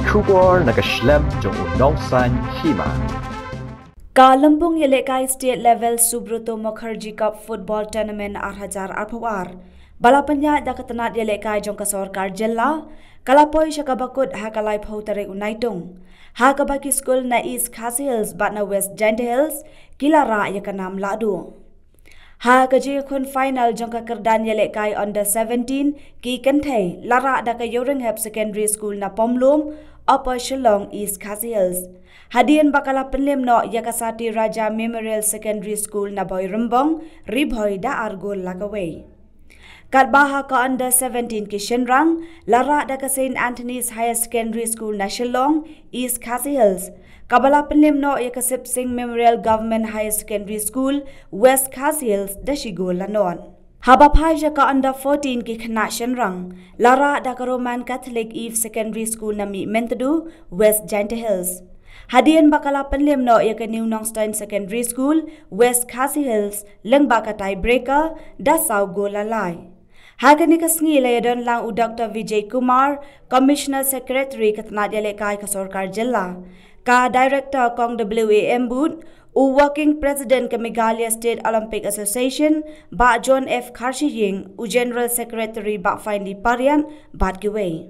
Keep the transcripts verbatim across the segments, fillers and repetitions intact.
Khubor na ka shlem jong u nongsan hima. Ka lympung ïalehkai State Level Subroto Mukherjee Cup Football Tournament ar hajar arphew ar, ba la pynïaid da ka tnat ïalehkai jong ka sorkar jylla, ka la poi sha kaba kut ha ka laiphew tarik u Naitung, ha kaba ki skul na East Khasi Hills bad na West Jaintia Hills ki la rah ïa ka nam lahduh. Ha ka jingïakhun final jong ka kyrdan ïalehkai under seventeen, ki kynthei la rah da ka Ïewrynghep Secondary School na Pomlum, Upper Shillong, East Khasi Hills, hadien ba ka la pynlem noh ïa ka Sati Raja Memorial Secondary School na Boirymbong, Ri Bhoi, da ar gol la kawei. Katba ha ka under seventeen ki shynrang la rah da ka Saint Anthony's Higher Secondary School na Shillong, East Khasi Hills, kaba la pynlem noh ïa ka Sip Singh Memorial Government Higher Secondary School, West Khasi Hills, da shi gol la nod. Haba phai sha ka under fourteen ki khynnah shynrang, la rah da ka Roman Catholic Eve Secondary School na Mihmyntdu, West Jaintia Hills, hadien ba ka la pynlem noh ïa ka New Nongstoin Secondary School, West Khasi Hills, lyngba ka tiebreaker, da saw gol la lai. Ha kane ka sngi la ïadon lang u Doctor Vijay Kumar, Commissioner Secretary ka tnat ïalehkai ka sorkar jylla, ka Director Kong W A M Booth, u Working President ka Meghalaya State Olympic Association, Bah John F Kharshiing, u General Secretary Bah Finely Pariat, bad kiwei.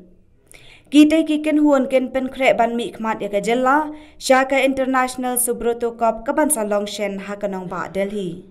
Kitei ki kynhun kin pynkhreh ban mihkhmat ïa ka jylla sha ka International Subroto Cup kaban sa long shen ha ka nongbah Delhi.